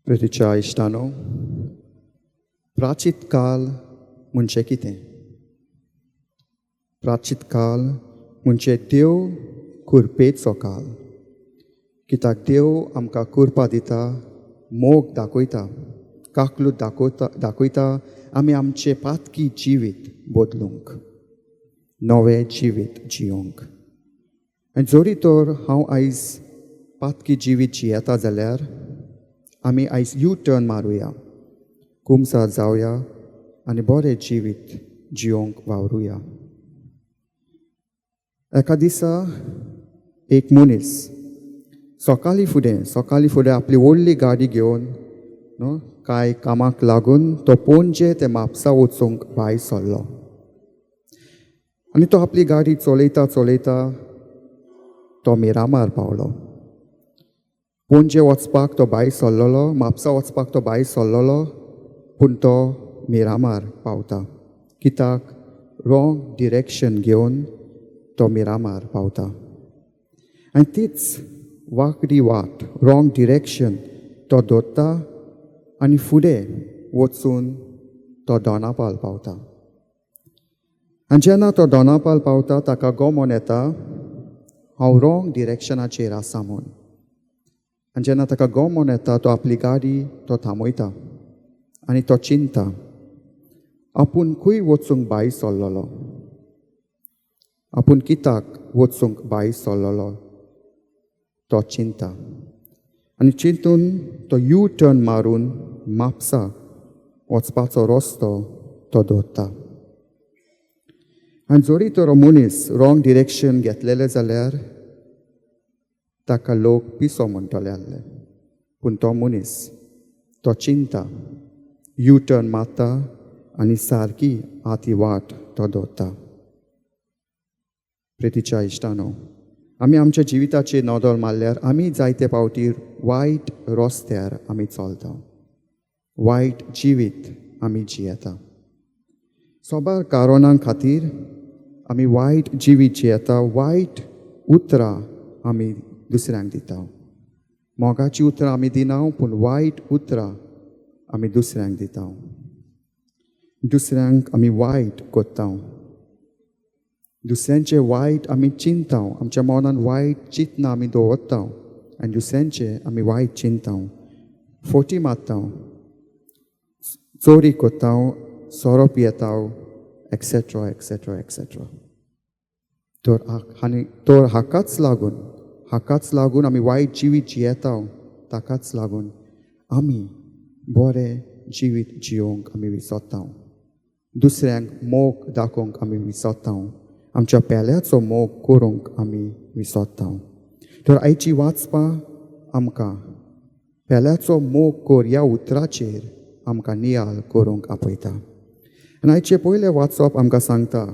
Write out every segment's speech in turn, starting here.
प्रितीच्या इश्टानो, प्राचीत काल म्हणजे कितें? प्राचीत काल म्हणजे देव कुरपेचो काल. कित्याक देव आमकां कुरपा दिता, मोग दाखयता, काकलूत दाखयता दाखयता आमी आमचें पातकी जिवीत बदलूंक, नवें जिवीत जियोंक. आनी जरी तर हांव आयज पातकी जिवीत जियेता जाल्यार आमी आयज यू टर्न मारुया, कुमसार जावया आनी बरें जिवीत जियोंक वावरुया. एका दिसा एक मनीस सकाळीं फुडें आपली व्हडली गाडी घेवन न्हू कांय कामाक लागून तो पणजे ते म्हापसा वचूंक भायर सरलो आनी तो आपली गाडी चलयता चलयता तो मिरामार पावलो. पणजे वचपाक तो भायर सरलेलो, म्हापसा वचपाक तो भायर सरलेलो, पूण तो मिरामार पावता कित्याक रॉंग डिरेक्शन घेवन तो मिरामार पावता. आनी तीच वांकडी वाट, रॉंग डिरेक्शन तो दवरता आनी फुडें वचून तो दोनापाल पावता. आनी जेन्ना तो दोनापाल पावता, ताका गोमोन येता हांव रॉंग डिरेक्शनाचेर आसा म्हूण. आनी जेन्ना ताका गोमोन येता, तो आपली गाडी तो थांबयता आनी तो चिंता आपूण खंय वचूंक भायर सरलेलो, आपूण कित्याक वचूंक भायर सरलेलो तो चिंता. आनी चिंतून तो यू टर्न मारून म्हापसा वचपाचो रस्तो तो दवरता. आनी जरी तर मनीस रॉंग डिरेक्शन घेतलेलें जाल्यार ताका लोक पिसो म्हणटले आहले, पूण तो मनीस तो चिंता, यू टर्न मारता आनी सारकी आती वाट तो दवरता. प्रितीच्या इश्टानो, आमी आमच्या जिविताचेर नदर मारल्यार आमी जायते फावटी वायट रस्त्यार आमी चलता, वायट जिवीत आमी जियेता. सोबार कारणां खातीर आमी वायट जिवीत जियेता. वायट उतरां आमी दुसऱ्यांक दिता. मोगाचीं उतरां आमी दिना, पूण वायट उतरां आमी दुसऱ्यांक दिता. दुसऱ्यांक आमी वायट करता, दुसऱ्यांचें वायट आमी चिंता. आमच्या मनान वायट चिंतना आमी दवरता आनी दुसऱ्यांचें आमी वायट चिंता, फोटी मारता, चोरी करता, सोरो पियेता, एक्सेट्रा, एक्सेट्रा, एक्सेट्रा. तर आनी तर हाकाच लागून आमी वायट जिवीत जियेता. ताकाच लागून आमी बरें जिवीत जियोवंक आमी विसरता, दुसऱ्यांक मोग दाखोवंक आमी विसरता, आमच्या पेल्याचो मोग करूंक आमी विसरता. तर आयची वाचपां आमकां पेल्याचो मोग कर ह्या उतराचेर आमकां नियाळ करूंक आपयता. आनी आयचें पयलें वाचप आमकां सांगता,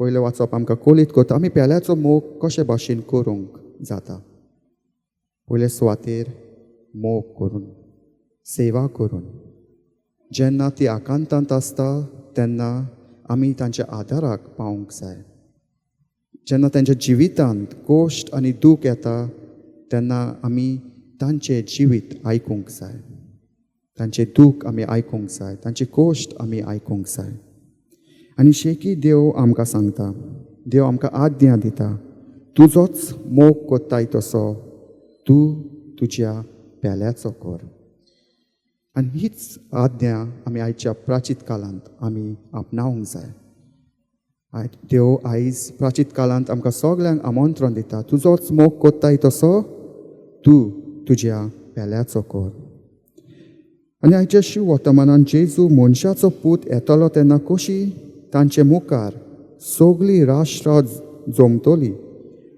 पयलें वाचप आमकां कळीत करता आमी पेल्याचो मोग कशे भाशेन करूंक जाता. पयले सुवातेर मोग करून, सेवा करून. जेन्ना ती आकांतांत आसता तेन्ना आमी तांच्या आदाराक पावूंक जाय. जेन्ना तांच्या जिवितांत कश्ट आनी दूख येता तेन्ना आमी तांचें जिवीत आयकूंक जाय, तांचें दूख आमी आयकूंक जाय, तांचे कश्ट आमी आयकूंक जाय. आनी शेकी देव आमकां सांगता, देव आमकां आज्ञा दिता, तुजोच मोग कोत्ताय तसो तूं तुज्या पेल्याचो कर. आनी हीच आज्ञा आमी आयच्या प्राचीत काळांत आमी आपणावंक जाय. देव आयज प्राचीत काळांत आमकां सगल्यांक आमंत्रण दिता, तुजोच मोग कोत्ताय तसो तूं तुज्या पेल्याचो कर. आनी आयच्या शिव वर्तमानान जेजू मनशाचो पूत येतलो तेन्ना कशी तांचे मुखार सगळीं राष्ट्रां जमतली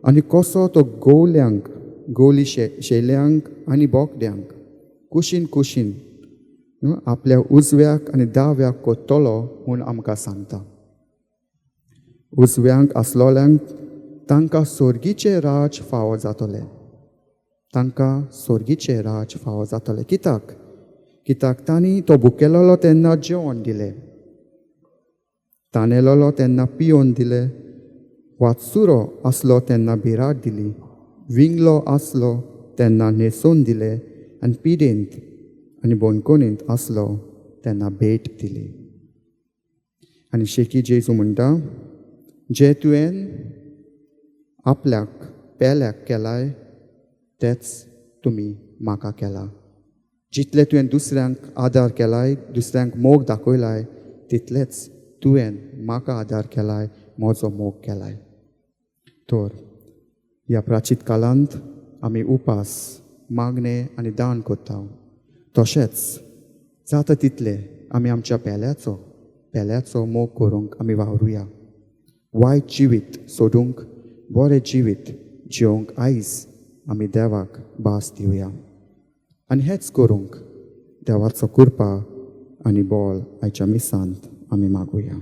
आनी कसो तो गोवल्यांक गोवली शेल्यांक आनी बोकड्यांक कुशीन कुशीन आपल्या उजव्याक आनी दाव्याक कोत्तलो म्हूण आमकां सांगता. उजव्यांक आसलोल्यांक तांकां सोर्गीचें राज फावो जातलें, तांकां सोर्गीचें राज फावो जातलें. कित्याक? कित्याक तांणी तो भुकेलेलो तेन्ना जेवण दिलें, तानेलेलो तेन्ना पियोवन दिलें, वाटसुरो आसलो तेन्ना बिराड दिली, विंगलो आसलो तेन्ना न्हेसोवन दिलें आनी पिडेंत आनी बंदखणींत आसलो तेन्ना भेट दिली. आनी शेकी जेजू म्हणटा, जें तुवें आपल्याक पेल्याक केलाय तेच तुमी म्हाका केला. जितले तुवें दुसऱ्यांक आदार केलाय, दुसऱ्यांक मोग दाखयलाय, तितलेच तुवें म्हाका आदार केलाय, म्हजो मोग केलाय. तर ह्या प्राचीत कालांत आमी उपास, मागणें आनी दान करता, तशेंच जाता तितले आमी आमच्या पेल्याचो मोग करूंक आमी वावरुया. वायट जिवीत सोडूंक बरें जिवीत जिवंक आयज आमी देवाक भास दिवया आनी हेंच करूंक देवाचो कृपा आनी बळ आयच्या मिसांत आमी मागुया.